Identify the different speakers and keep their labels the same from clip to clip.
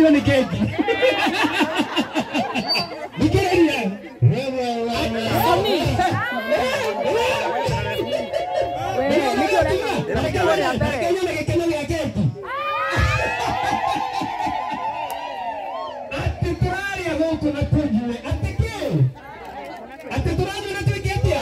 Speaker 1: Tũkĩrĩrio nĩ keki. Thikĩrĩria.
Speaker 2: Soni.
Speaker 1: Reke gĩkeno gĩa keki. Atĩ tũrarĩa gũkũ na tũnyue. Atĩ kĩ? Atĩ tũranyua na twĩke atĩa?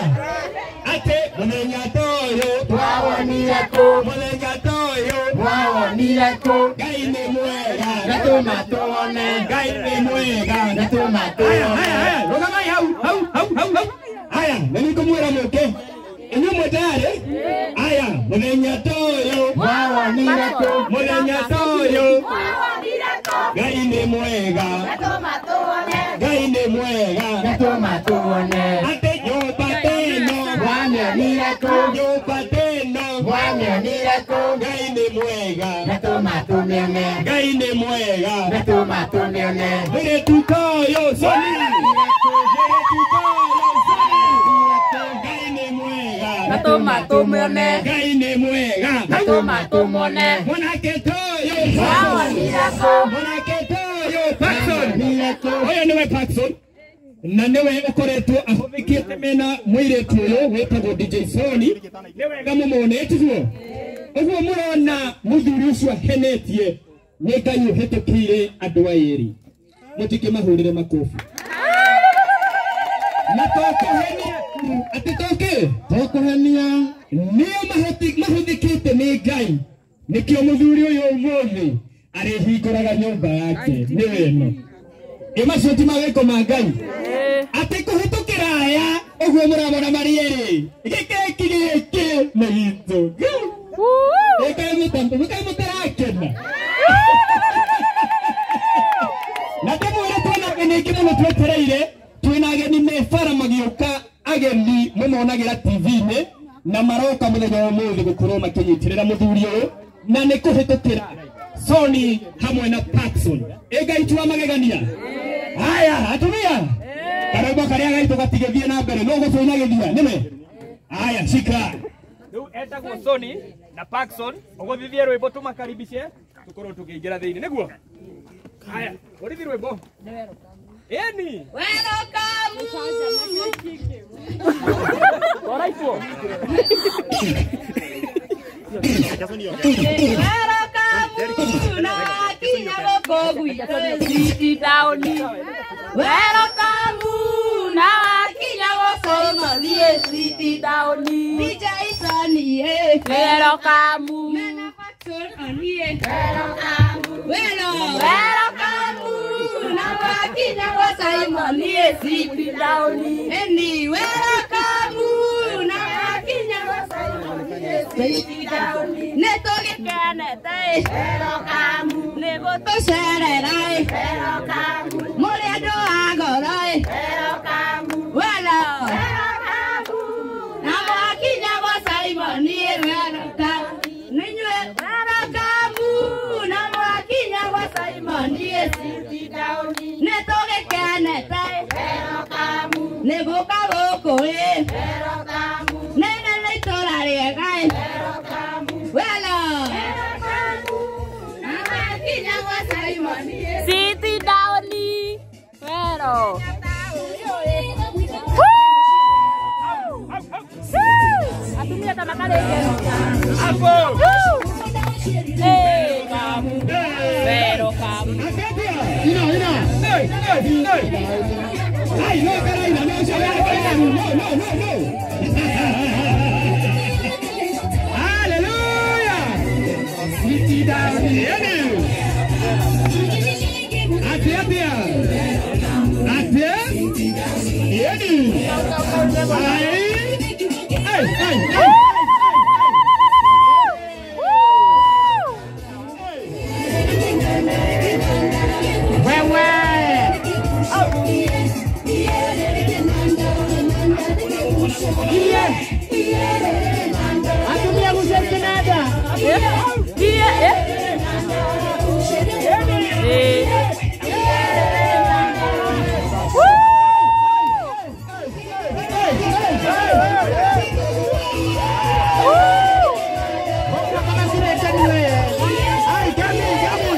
Speaker 1: Atĩ mũthenya ta ũyũ
Speaker 3: Twawonire kũ?
Speaker 1: Mũthenya ta ũyũ
Speaker 3: Mwawonire kũ?
Speaker 1: Ngai nĩ mwega.
Speaker 3: Gatũma tuone.
Speaker 1: Ngai nĩ mwega.
Speaker 3: Gatũma
Speaker 1: Haya,
Speaker 3: tuone.
Speaker 1: haya, haya, rũgamai hau, hau, hau, hau, hau. Haya, na nĩngũmwĩra mũke. Inyuĩ mwĩ tayarĩ? Haya, mũthenya ta ũyũ.
Speaker 3: Mwawonire kũ?
Speaker 1: Mũthenya ta ũyũ. Ngai nĩ mwega. Ngai nĩ mwega.
Speaker 3: Gatũma tuone.
Speaker 1: Atĩ nyũmba ta ĩno.
Speaker 3: Mwamĩonire kũ?
Speaker 1: Nyũmba ta ĩno.
Speaker 3: Mwamĩonire kũ?
Speaker 1: Ngai nĩ mwega.
Speaker 3: Gatũma tũmĩone.
Speaker 1: Ngai nĩ mwega.
Speaker 3: Gatũma tũmĩone.
Speaker 1: Mũirĩtu ta ũyũ, Soni. Mũirĩtu ta ũyũ, Soni. Ngai nĩ mwega.
Speaker 2: Gatũma tũmĩone.
Speaker 1: Ngai nĩ mwega.
Speaker 2: Gatũma tũmwone.
Speaker 1: Mwanake ta ũyũ,
Speaker 2: Mwawonire kũ?
Speaker 1: Mwanake ta ũyũ, Paxson.
Speaker 3: Mwamĩonire kũ?
Speaker 1: Ũyũ nĩwe Paxson. Na nĩwe ũkoretwo ahũthĩkĩte mena mũirĩtu ũyũ wĩtagwo DJ Soni. Nĩ wega mũmone tiguo? Ũguo mũrona mũthuri ũcio ahenetie nĩ Ngai ũhĩtũkĩire andũ aya erĩ. Mũtikĩmahũrĩre makobi. Na to kũhenia tu, atĩ to kĩ?
Speaker 3: To kũhenia.
Speaker 1: Nĩo mahũthĩkĩte nĩ Ngai. Nĩkĩo mũthuri ũyũ ũmũthĩ arĩhingũraga nyũmba yake nĩwe ĩno. Ĩ macio ti mawĩko ma Ngai. Atĩ kũhĩtũkĩra aya ũguo mũramona marĩ erĩ. Gĩkeki gĩkĩ nĩ gitũ. Ĩkaĩ mũtarakena. Na ndĩmwĩre twĩna ageni aingĩ mũno twetereire. Twĩna ageni me bara magĩũka, ageni mũmonagĩra TV-inĩ na maroka mũthenya wa ũmũthĩ gũkorwo makĩnyitĩrĩra mũthuri ũyũ na nĩ kũhĩtũkĩra Soni hamwe na Paxson. Ĩ Ngai tu wa magegania. Haya, atumia. Karwĩmbo karĩa gaitũ gatigĩthiĩ na mbere, no gũtũinagĩthia, nĩwe? Haya, shika.
Speaker 4: Rĩu etagwo Soni na Paxson, ũgũthithie rwĩmbo tũmakaribishe tũkorwo tũkĩingĩra thĩinĩ, nĩguo? Haya, ũrithi rwĩmbo. Ĩni. Toraitwo.
Speaker 2: City Town. Welcome na wakinya gũkũ City Town.
Speaker 5: DJ Soni, eh.
Speaker 2: Welcome.
Speaker 5: Mena Paxson onie. Welo.
Speaker 2: Welcome
Speaker 5: Na wakinya gwa Simon, eh.
Speaker 2: City Town.
Speaker 5: Eni welcome. Na wakinya gwa Simon, eh.
Speaker 2: City Town.
Speaker 5: Nĩtũgĩkenete, eh.
Speaker 2: Welcome.
Speaker 5: Nĩgũtũcerera, eh.
Speaker 2: Welcome.
Speaker 5: Mũrĩ andũ a ngoro, eh.
Speaker 2: Welcome.
Speaker 5: Welo.
Speaker 2: Welcome.
Speaker 5: Na mwakinya gwa Simon, eh. Welcome. Nĩinyuĩ welcome. Na mwakinya gwa Simon, eh.
Speaker 2: City Town.
Speaker 5: Nĩtũgĩkenete, eh.
Speaker 2: Welcome.
Speaker 5: Nĩgũka gũkũ, eh.
Speaker 2: Welcome.
Speaker 5: Nene nĩ itũũra rĩega, eh.
Speaker 2: Welcome.
Speaker 5: Welo.
Speaker 2: Welcome.
Speaker 5: Na mwakinya gwa Simon, eh.
Speaker 2: City Town. Wero. Atumia ta makarĩ ngeno.
Speaker 4: Hapo.
Speaker 2: Hey, kamu. Welcome.
Speaker 1: Atĩ atĩa?
Speaker 3: Ina, ina.
Speaker 4: Hey, hey, hey.
Speaker 1: Ai, no, karaina, no, ũcio karaina, no, no, no, no. Hallelujah. City Town, ĩni. Atĩ atĩa? Atĩ? Ĩni. Ai. Ai, ai, ai.
Speaker 3: Wewe. Iye. Atumia gucia kĩnanda.
Speaker 2: Iye, eh. Eh.
Speaker 3: Kama sile kaniwe. Ai, kami, kami.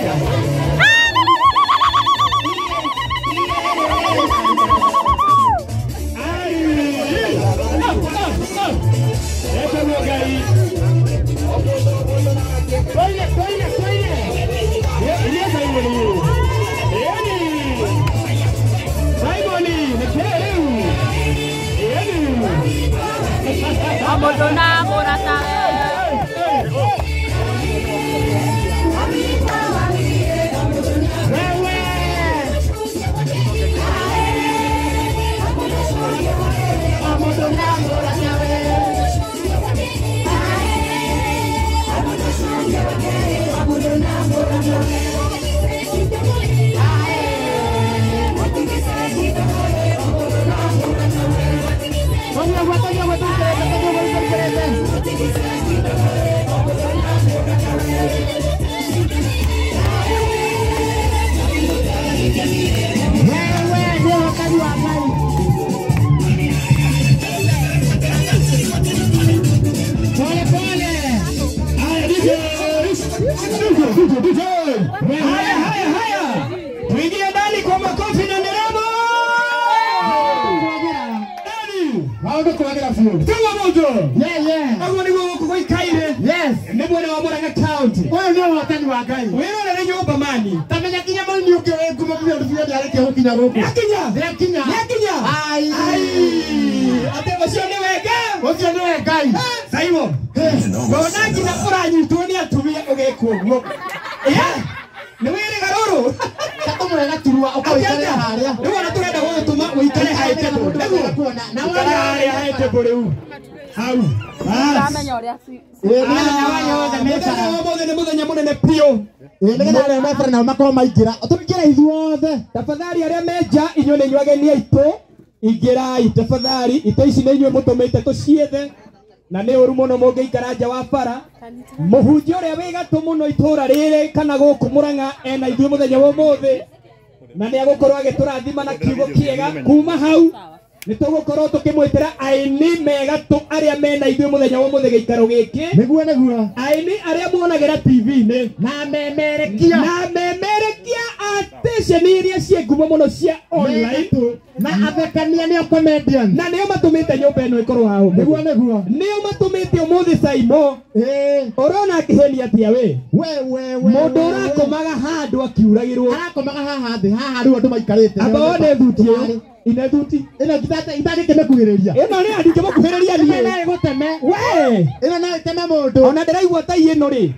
Speaker 1: Haya haya haya. Tuingie ndani kwa makofi na nderemo. Ndani.
Speaker 3: Maundu kwagĩra biũ.
Speaker 1: Tuwa moto.
Speaker 3: Yeah yeah.
Speaker 1: Aguo niguo gũkũ gũikaire.
Speaker 3: Yes.
Speaker 1: Nĩ mwena wa Murang'a County.
Speaker 3: Ũyũ nĩ ũhotani wa Ngai.
Speaker 1: Wĩrorere nyũmba mani.
Speaker 3: Tamenya nginya mũini ũngĩ wĩ ngumo mũno biũ nĩarĩkia gũkinya gũkũ.
Speaker 1: Nĩakinya.
Speaker 3: Nĩakinya.
Speaker 1: Nĩakinya.
Speaker 3: Ai.
Speaker 1: Ai. Atĩ ũcio nĩwe Ngai.
Speaker 3: Ũcio nĩwe Ngai.
Speaker 1: Simon. Ngona nginya ũranyitwo nĩ atumia ũgĩkwo ũguo. Nĩ wĩrĩga rũrũ.
Speaker 3: Takũmũre gaturwa ũkaũikare harĩa.
Speaker 1: Rĩu ona tũrenda gũgũtũma ũikare high table. Nĩguo.
Speaker 3: Na
Speaker 1: Ũikare harĩa high table rĩu. Hau.
Speaker 2: Ndamenya ũrĩa
Speaker 1: Mũthenya wa ũmũthĩ nĩ mũthenya mũnene biũ.
Speaker 3: Nĩgetha arĩa me bara nao makorwo maingĩra. Tũingĩre ithuothe.
Speaker 1: Tafadhali arĩa me nja inyuĩ nĩ inyuĩ ageni aitũ. Ingĩrai tafadhali itĩ ici nĩ inyuĩ mũtũmĩte tũciethe. Na nĩ ũru mũno mũngĩikara nja wa bara. Mũhunjia ũrĩa wĩ gatũ mũno itũra rĩrĩ kana gũkũ Murang'a ena ithuĩ mũthenya wa ũmũthĩ. Na nĩ agũkorwo agĩtũrathima na kiugo kĩega. Kuma hau nĩ tũgũkorwo tũkĩmwĩtĩra aini me gatũ arĩa mena ithuĩ mũthenya wa ũmũthĩ gĩikaro gĩkĩ.
Speaker 3: Nĩguo nĩguo.
Speaker 1: Aini arĩa muonagĩra TV-inĩ.
Speaker 3: Na memerekia.
Speaker 1: Na memerekia a station iria ciĩ ngumo mũno cia online.
Speaker 3: Na athekania nĩo comedian.
Speaker 1: Na nĩo matũmĩte nyũmba ĩno ĩkorwo haha ũmũthĩ.
Speaker 3: Nĩguo nĩguo.
Speaker 1: Nĩo matũmĩte ũmũthĩ Saimo. Ũrona akĩhenia atĩa we?
Speaker 3: We we we.
Speaker 1: Mũndũ ũrakomaga handũ akiuragĩrwo.
Speaker 3: Arakomaga haha thĩ haha rĩu andũ maikarĩte.
Speaker 1: Amba wone thuti ĩyo. Ine thuti.
Speaker 3: Ĩno itangĩkĩmĩkuhĩrĩria.
Speaker 1: Ĩno nĩ ndingĩmũkuhĩrĩria niĩ.
Speaker 3: Ĩno no ĩgũteme.
Speaker 1: We.
Speaker 3: Ĩno no ĩteme mũndũ.
Speaker 1: Ona ndĩraigua tai ĩno rĩ.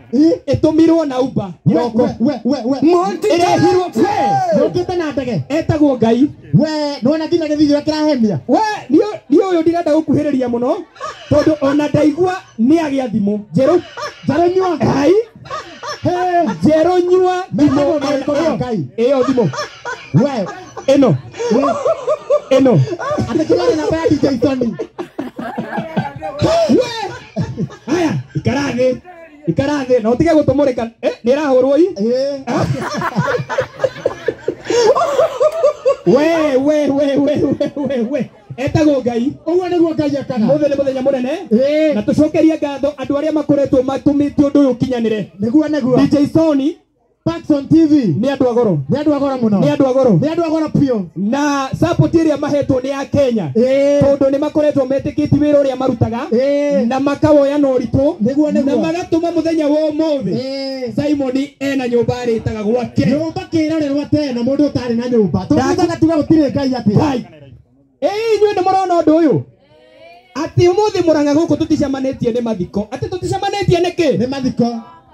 Speaker 1: Ĩtũmirwo na Uber. Kĩroko.
Speaker 3: We we we.
Speaker 1: Ĩrehirwo. We.
Speaker 3: Yũkĩte na ndege.
Speaker 1: Etagwo Ngai.
Speaker 3: We nĩwona nginya gĩthithio kĩrahenia.
Speaker 1: We niĩ ũyũ ndirenda gũkuhĩrĩria mũno tondũ ona ndaigua nĩ agĩa thimũ njerũ.
Speaker 3: Njerũ nyua.
Speaker 1: Ai. Njerũ nyua
Speaker 3: thimũ.
Speaker 1: Ĩyo thimũ.
Speaker 3: We.
Speaker 1: Ĩno. Ĩno.
Speaker 3: Atĩ kĩrore namba ya DJ Tony.
Speaker 1: We. Haya, ikara thĩ. Ikara thĩ na ũtige gũtũmũrĩka. Nĩ ĩrahũrwo i? We we we we we we. Etagwo Ngai.
Speaker 3: Ũguo nĩguo Ngai ekaga.
Speaker 1: Mũthĩ nĩ mũthenya mũnene. Na tũcokerie ngatho andũ arĩa makoretwo matũmĩte ũndũ ũyũ ũkinyanĩre.
Speaker 3: Nĩguo nĩguo.
Speaker 1: DJ Sony
Speaker 3: Paxson TV
Speaker 1: nĩ andũ a goro.
Speaker 3: Nĩ andũ a goro mũno.
Speaker 1: Nĩ andũ a goro.
Speaker 3: Nĩ andũ a goro biũ.
Speaker 1: Na support ĩrĩa mahetwo nĩ ya Kenya. Tondũ nĩ makoretwo metĩkĩtie wĩra ũrĩa marutaga. Na makawoya na ũritũ.
Speaker 3: Nĩguo nĩguo.
Speaker 1: Na magatũma mũthenya wa ũmũthĩ. Simon ena nyũmba arĩtaga gwake.
Speaker 3: Nyũmba kĩrorerwa teno mũndũ ũtarĩ na nyũmba. Tũkiugaga tuga gũtirĩ Ngai atĩa.
Speaker 1: Inyuĩ nĩ mũrona ũndũ ũyũ? Atĩ ũmũthĩ Murang'a gũkũ tũticemanĩtie nĩ mathiko. Atĩ tũticemanĩtie nĩkĩ?
Speaker 3: Nĩ mathiko.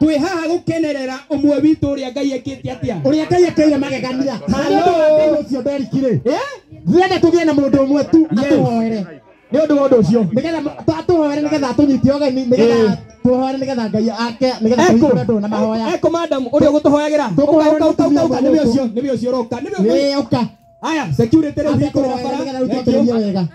Speaker 1: Twĩ haha gũkenerera ũmwe witũ ũrĩa Ngai ekĩte atĩa.
Speaker 3: Ũrĩa Ngai ekĩire magegania.
Speaker 1: Hello.
Speaker 3: Ũcio Derrick rĩ. Ndĩrenda tũgĩe na mũndũ ũmwe tu atũhoere.
Speaker 1: Nĩ ũndũ wa ũndũ ũcio.
Speaker 3: Nĩgetha atũhoere nĩgetha atũnyite ũgeni nĩgetha tũhoere nĩgetha Ngai ake nĩgetha tũhingũre andũ na mahoya.
Speaker 1: Eko madam ũrĩa ũgũtũhoyagĩra. Ũka ũka ũka ũka nĩwe ũcio nĩwe ũcio ũroka nĩwe.
Speaker 3: Ũka.
Speaker 1: Aya security rĩu hingũrĩra bara.
Speaker 3: Wega.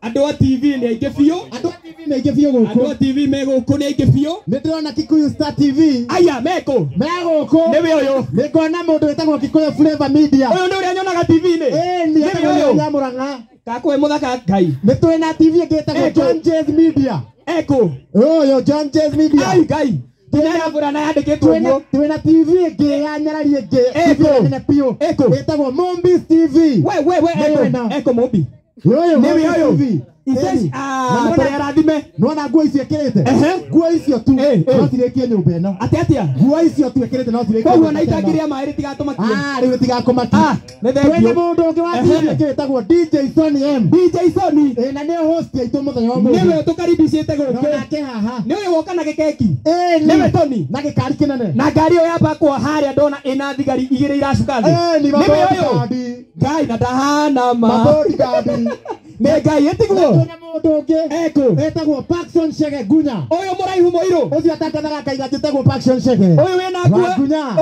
Speaker 1: Andũ a TV nĩ aingĩ biũ.
Speaker 3: Andũ a TV nĩ aingĩ biũ gũkũ.
Speaker 1: Andũ a TV me gũkũ nĩ aingĩ biũ.
Speaker 3: Nĩ ndĩrona Kikuyu Star TV.
Speaker 1: Aya mekũ.
Speaker 3: Me gũkũ.
Speaker 1: Nĩwe ũyũ.
Speaker 3: Nĩ ngona mũndũ wĩtagwo Kikuyu Flavor Media.
Speaker 1: Ũyũ nĩ ũrĩa nyonaga TV-inĩ.
Speaker 3: Ĩĩ nĩ ũyũ. Ya Murang'a.
Speaker 1: Kakũhe mũthaka Ngai.
Speaker 3: Nĩ twĩ na TV ĩngĩ ĩtagwo John Jazz Media.
Speaker 1: Ekũ.
Speaker 3: Ũyũ John Jazz Media.
Speaker 1: Ai Ngai. Ndĩrabura yandĩkĩtwo ũguo.
Speaker 3: Twĩna TV ĩngĩ ya nyarari ĩngĩ.
Speaker 1: Ekũ.
Speaker 3: Nene biũ.
Speaker 1: Ekũ.
Speaker 3: Ĩtagwo Mombis TV.
Speaker 1: We we we Ekũ. Ekũ Mombi.
Speaker 3: Nĩwe ũyũ.
Speaker 1: Iteci tũrĩ arathime.
Speaker 3: Nĩwona nguo icio ĩkĩrĩte? Nguo icio tu no cirĩkie nyũmba ĩno.
Speaker 1: Atĩ atĩa?
Speaker 3: Nguo icio tu ĩkĩrĩte no cirĩkie.
Speaker 1: Koguo ona itangi rĩa maĩ rĩtigatũmakie.
Speaker 3: Rĩu rĩtigakũmakia.
Speaker 1: Nĩ thengiũ.
Speaker 3: Twĩna mũndũ ũngĩ wa TV ĩngĩ wĩtagwo DJ Sony M.
Speaker 1: DJ Sony.
Speaker 3: Na nĩwe host aitũ mũthenya wa ũmũthĩ.
Speaker 1: Nĩwe tũkaribicĩte gũkũ.
Speaker 3: Nake haha.
Speaker 1: Nĩ ũyũ woka na gĩkeki. Nĩwe Tony.
Speaker 3: Na gĩkari kĩnene.
Speaker 1: Na ngari ĩyo yambakwo harĩa ndona ĩna thigari igĩrĩ iracuka thĩ.
Speaker 3: Nĩwe ũyũ.
Speaker 1: Ngai na ndahana ma.
Speaker 3: Mabodyguard.
Speaker 1: Nĩ Ngai ĩtiguo.
Speaker 3: Twĩna mũndũ ũngĩ
Speaker 1: Ekũ.
Speaker 3: wĩtagwo Paxson Chege Gunya.
Speaker 1: Ũyũ mũraihu mũirũ.
Speaker 3: Ũcio atangathaga akaiga njĩtagwo Paxson Chege.
Speaker 1: Ũyũ wĩna nguo.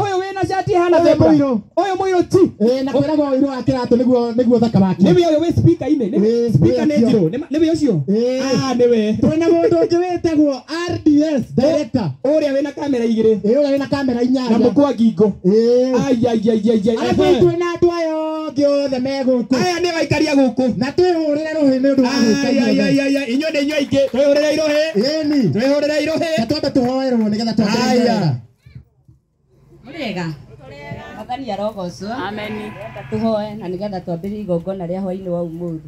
Speaker 3: Ũyũ
Speaker 1: wĩna shati ĩhana zebra.
Speaker 3: Ũyũ
Speaker 1: mũirũ ti.
Speaker 3: Na kwĩragwo ũirũ wa kĩratũ nĩguo thaka wake.
Speaker 1: Nĩwe ũyũ wĩ speaker-inĩ. Speaker nĩ njirũ. Nĩwe ũcio. Nĩwe.
Speaker 3: Twĩna mũndũ ũngĩ wĩtagwo RDS director.
Speaker 1: Ũrĩa wĩna kamera igĩrĩ.
Speaker 3: Ũrĩa wĩna kamera inyanya.
Speaker 1: Na mũkwa ngingo. Ai ai ai ai.
Speaker 3: Arabu twĩna andũ aya angĩ othe me gũkũ.
Speaker 1: Aya nĩ aikaria gũkũ.
Speaker 3: Na twĩhũrĩre rũhĩ nĩ ũndũ wa gwĩka
Speaker 1: inyuothe. Ai ai ai inyuĩ nĩ inyuĩ aingĩ. Twĩhũrĩre irohĩ.
Speaker 3: Ĩni.
Speaker 1: Twĩhũrĩre irohĩ.
Speaker 3: Na twambe tũhoerwo nĩgetha twambĩrĩrie.
Speaker 1: Aya.
Speaker 5: Tega. Mwathani arogocwo.
Speaker 2: Amen.
Speaker 5: Tuhoe na nigetha twambĩrĩrie igongona rĩa hwainĩ wa ũmũthĩ.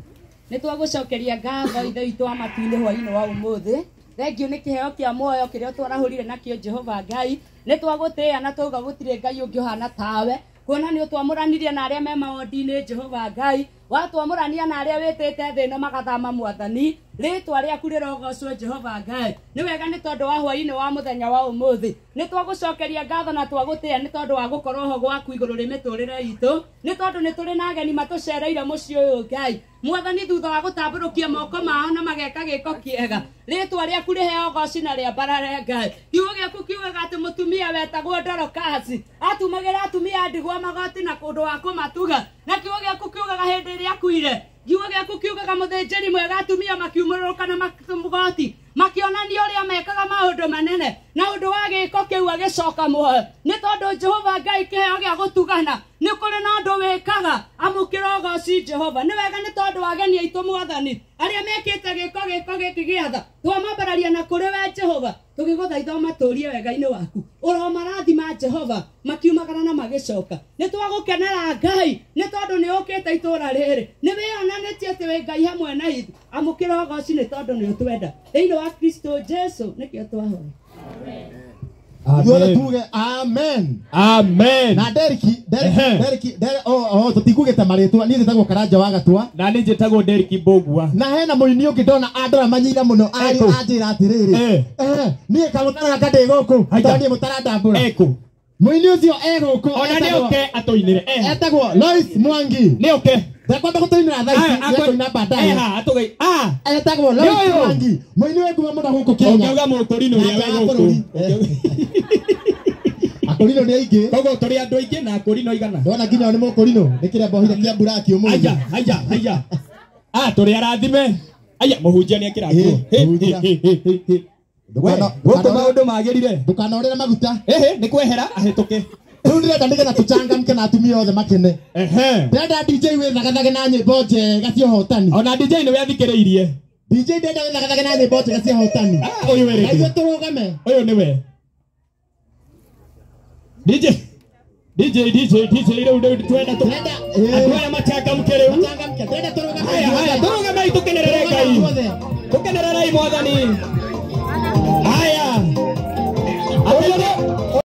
Speaker 5: Nĩ twagũcokeria ngatho Ithe witũ wa matu-inĩ hwainĩ wa ũmũthĩ. Thengiũ nĩ kĩheo kĩa muoyo kĩrĩa twarahũrire nakĩo Jehova Ngai. Nĩ twagũtĩĩa na twauga gũtirĩ Ngai ũngĩ ũhana tawe. Kuona nĩ ũtwamũranirie na arĩa me mawondi-inĩ Jehova Ngai. Watwamũrania na arĩa wĩtĩte thĩ ĩno magathama Mwathani. Rĩtwa rĩaku rĩrogocwo Jehova Ngai. Nĩ wega nĩ tondũ wa hwainĩ wa mũthenya wa ũmũthĩ. Nĩ twagũcokeria ngatho na twagũtĩĩa nĩ tondũ wa gũkorwo ho gwaku igũrũ rĩ mĩtũrĩre itũ. Nĩ tondũ nĩ tũrĩ na ageni matũcereire mũciĩ ũyũ Ngai. Mwathani thutha wa gũtambũrũkia moko mao na mageka gĩko kĩega. Rĩtwa rĩaku rĩheo goci na rĩambarare Ngai. Kiugo gĩaku kiugaga atĩ mũtumia wetagwo Dorokasi atumagĩra atumia a ndigwa magoti na kũndũ wa kũmatuga. Na kiugo gĩaku kiugaga hĩndĩ ĩrĩa akuire. Kiugo gĩaku kiugaga mũthĩnjĩri mwega atumia makiumũrũrũka na magoti makĩonania ũrĩa mekaga maũndũ manene na ũndũ wa gĩko kĩu agĩcoka muoyo. Nĩ tondũ Jehova Ngai kĩheo gĩa gũtugana nĩ kũrĩ na ũndũ wĩkaga amũkĩra ũgoci Jehova. Nĩ wega nĩ tondũ wa ageni aitũ Mwathani arĩa mekĩte gĩko gĩkĩ gĩa tha twamambararia na kũrĩ we Jehova tũgĩgũthaitha ũmatũrie wega-inĩ waku ũromarathima Jehova makiumagara na magĩcoka. Nĩ twagũkenera Ngai nĩ tondũ nĩ ũkĩte itũũra rĩrĩ nĩ wĩonanĩtie atĩ wĩ Ngai hamwe na ithuĩ. Amũkĩra ũgoci nĩ tondũ nĩ ũtwenda thĩinĩ wa Kristo Jesu nĩkĩo twahoya.
Speaker 3: Ithuothe tuge amen.
Speaker 1: Amen.
Speaker 3: Na Deriki oh tutikugĩte marĩtwa. Niĩ njĩtagwo Karanja wa Gatua.
Speaker 1: Na niĩ njĩtagwo Deriki Mbũgua.
Speaker 3: Na hena mũini ũngĩ ndona andora manyira mũno anjĩra atĩrĩrĩ niĩ kamũtaranga ndĩ gũkũ tondũ niĩ mũtarandambũra. Mũini ũcio e gũkũ
Speaker 1: ona nĩ oke atũinĩre.
Speaker 3: Etagwo Lois Mwangi.
Speaker 1: Nĩ oke.
Speaker 3: Ndakwamba gũtũinĩra thaa ici nĩekũina baadaye. Etagwo Lois Mwangi mũini wĩ ngumo mũno gũkũ Kenya.
Speaker 1: Ũngĩuga mũkũrinũ ũrĩa wĩ gũkũ.
Speaker 3: Akũrinũ nĩ aingĩ.
Speaker 1: Koguo tũrĩ andũ aingĩ na akũrinũ aigana.
Speaker 3: Ndona nginya o nĩ mũkũrinũ nĩ kĩrĩa mbohire kĩa mburaki ũmũthĩ.
Speaker 1: Aya aya aya. Tũrĩ arathime. Aya mũhunjia nĩ ekĩra nguo. Gũkũ maũndũ magĩrire.
Speaker 3: Ndũkanorĩre maguta.
Speaker 1: Nĩ kwehera ahĩtũke.
Speaker 3: Rĩu ndĩrenda nĩgetha tũchangamke na atumia othe makene. Ndĩrenda DJ wĩthagathage na nyĩmbo njega cia ũhotani.
Speaker 1: Ona DJ nĩwe athikĩrĩirie.
Speaker 3: DJ ndĩrenda wĩthagathage na nyĩmbo njega cia ũhotani.
Speaker 1: Ũyũ wĩ
Speaker 3: rĩngĩ. Na ithuĩ tũrũgame.
Speaker 1: Ũyũ nĩwe. DJ DJ DJ DJ rĩu twenda andũ aya machangamke rĩu.
Speaker 3: Machangamke. Ndĩrenda tũrũgame.
Speaker 1: Haya haya tũrũgamei tũkenerere Ngai. Tũkenererei Mwathani. Haya.